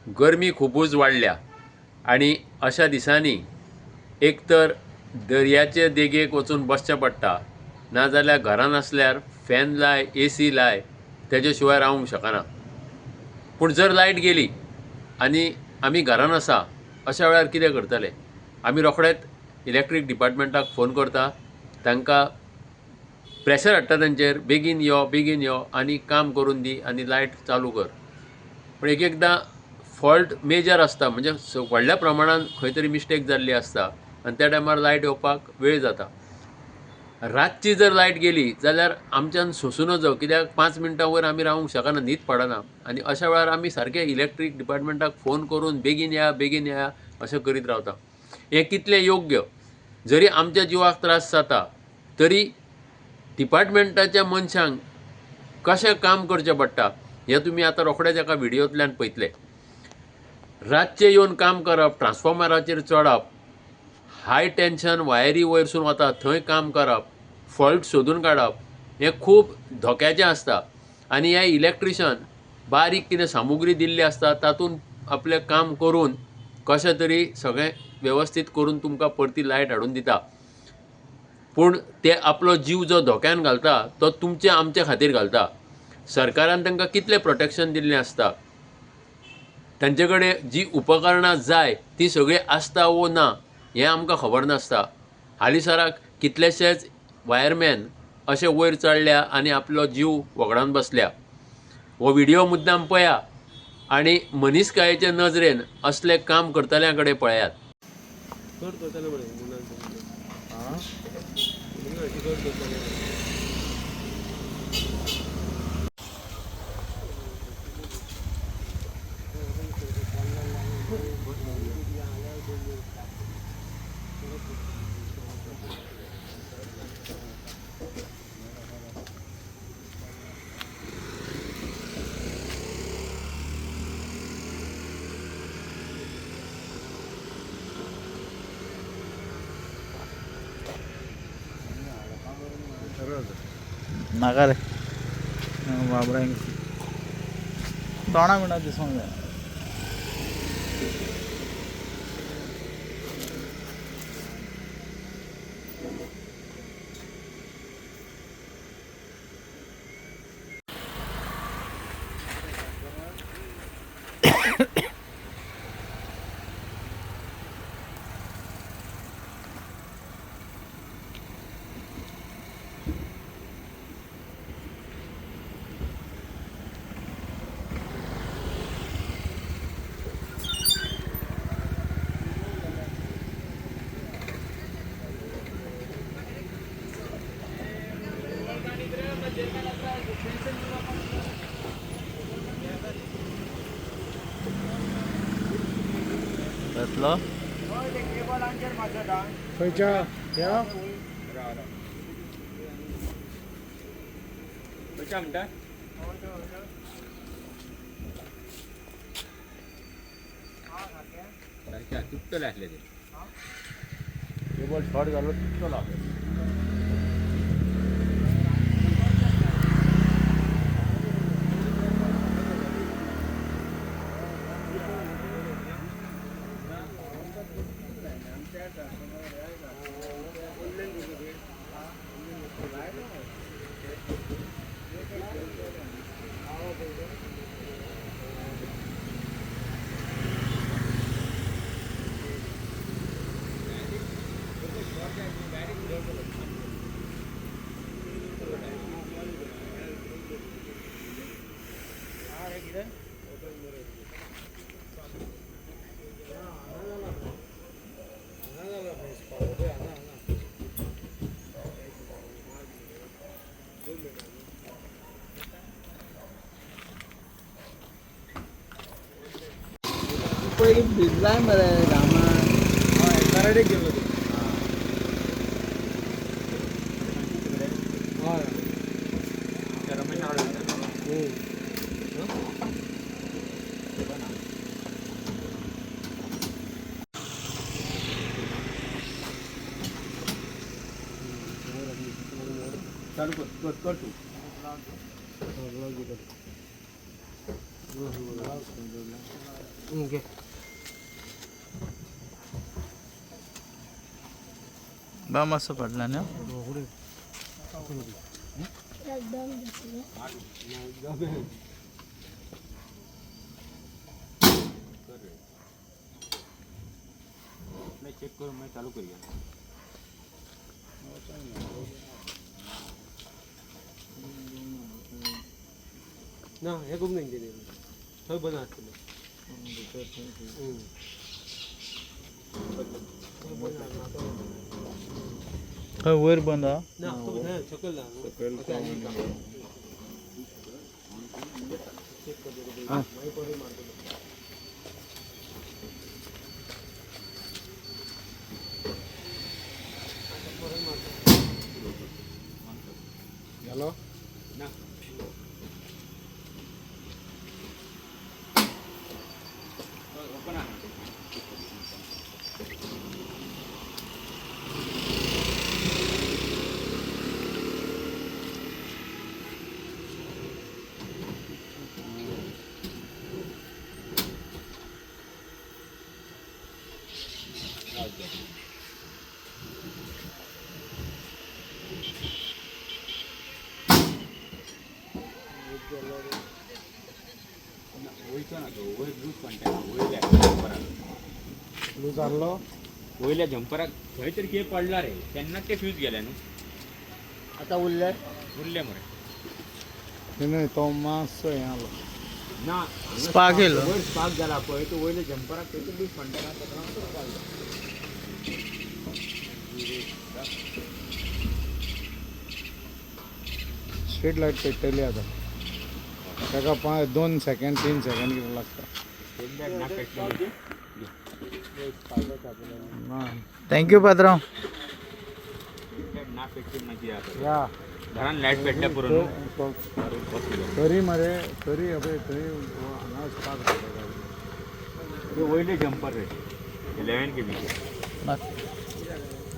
गरमी खुबूच वाडल्या आनी अशा दिसांनी एक तर दर्याचे देगेक वचून बसचें पडटा, नाजाल्यार घरान आसल्यार फॅन लाय, एसी लाय, तेजे शिवाय रावंक शकना. पूण जर लायट गेली आनी आमी घरान आसा अशा वेळार कितें करतले? आमी रोखडेच इलेक्ट्रीक डिपार्टमेंटाक फोन करता, तांकां प्रेशर हाडटा तांचेर, बेगीन यो बेगीन यो आनी काम करून दी आनी लायट चालू कर. पूण एक एकदां फॉल्ट मेजर आसता, म्हणजे व्हडल्या प्रमाणान खंय तरी मिस्टेक जाल्ली आसता आनी त्या टायमार लायट येवपाक वेळ जाता. रातची जर लायट गेली जाल्यार आमच्यान सोंसूं नजो, कित्याक 5 मिनटां वयर आमी रावंक शकना, न्हीद पडना. आनी अशा वेळार आमी सारके इलेक्ट्रीक डिपार्टमेंटाक फोन करून बेगीन या बेगीन या अशें करीत रावता. हें कितलें योग्य? जरी आमच्या जिवाक त्रास जाता तरी डिपार्टमेंटाच्या मनशांक कशें काम करचें पडटा हें तुमी आतां रोखडेच एका व्हिडियोंतल्यान पळयतले. रातचें येवन काम करप, ट्रान्सफॉर्मराचेर चडप, हाय टेंशन वायरी वयरसून वता थंय काम करप, फॉल्ट सोदून काडप हें खूब धोक्याचें आसता. आनी हे इलेक्ट्रिशन बारीक कितें सामुग्री दिल्ली आसता तातूंत आपलें काम करून कशें तरी सगळें वेवस्थीत करून तुमकां परती लायट हाडून दिता. पूण ते आपलो जीव जो धोक्यान घालता तो तुमचे आमचे खातीर घालता. सरकारान तांकां कितलें प्रोटेक्शन दिल्लें आसता, तांचे कडेन जी उपकरणां जाय ती सगळीं आसता वो ना हें आमकां खबर नासता. हालींसराक कितलेशेच वायरमॅन अशे वयर चडल्या आनी आपलो जीव वगडावन बसल्या. हो व्हिडियो मुद्दाम पळया आनी मनीसकायेचे नजरेन असलें काम करतल्यां कडेन पळयात. नाका रे बाबरा तोंडा बिंडा दिसूंक जाय. कसलो खंयच्या ह्या खंयच्या म्हणटा? सारकें तुटतलें आसलें तें. केबल शॉर्ट जालो तुटलो. पयलीं भिजलाय मरे घामान. हय, कराडेक गेल्लो तो. हय. चालू कर कर कर तूं. घे. बा मस्त पडला ना. चेक करून मागीर चालू करूया. ना हे खूप नाही थंय बंद आसतलें. खंय वयर बंद हा. ना थंय सकयल ना चेक करता मागीर परत मारतलो. गेलो ना. ओपन आहा. वयचो ना तो वयर लूज कॉन्टॅक्ट वयल्या जंपराक. लूज जाल्लो. वयल्या जंपराक खंय तरी कितें पडला रे तेन्नाच ते फ्यूज गेले न्हू. आतां उरले. उरले मरे. न्हय तो मातसो हें आलो. ना. स्पार्क येयलो. वयर स्पार्क जाला पळय तो वयल्या जंपराक खंय तरी लूज कॉन्टॅक्ट आसा ताका लागून तो स्पार्क जाला. स्ट्रीट लायट पेट्टली आतां ताका 5 2 सेकंड 3 सेकंड कितें लागता. स्टेट बॅग ना पेटली. ना. Thank you पात्रांव. स्टेट बॅग ना पेटली मागीर कितें जाता? या. घरान लायट पेटल्या पुरो न्हू. तरी मरे तरी अबे थंय हांगा स्पार्क जाता. ते वयले जंपर रे 11 केबीचे.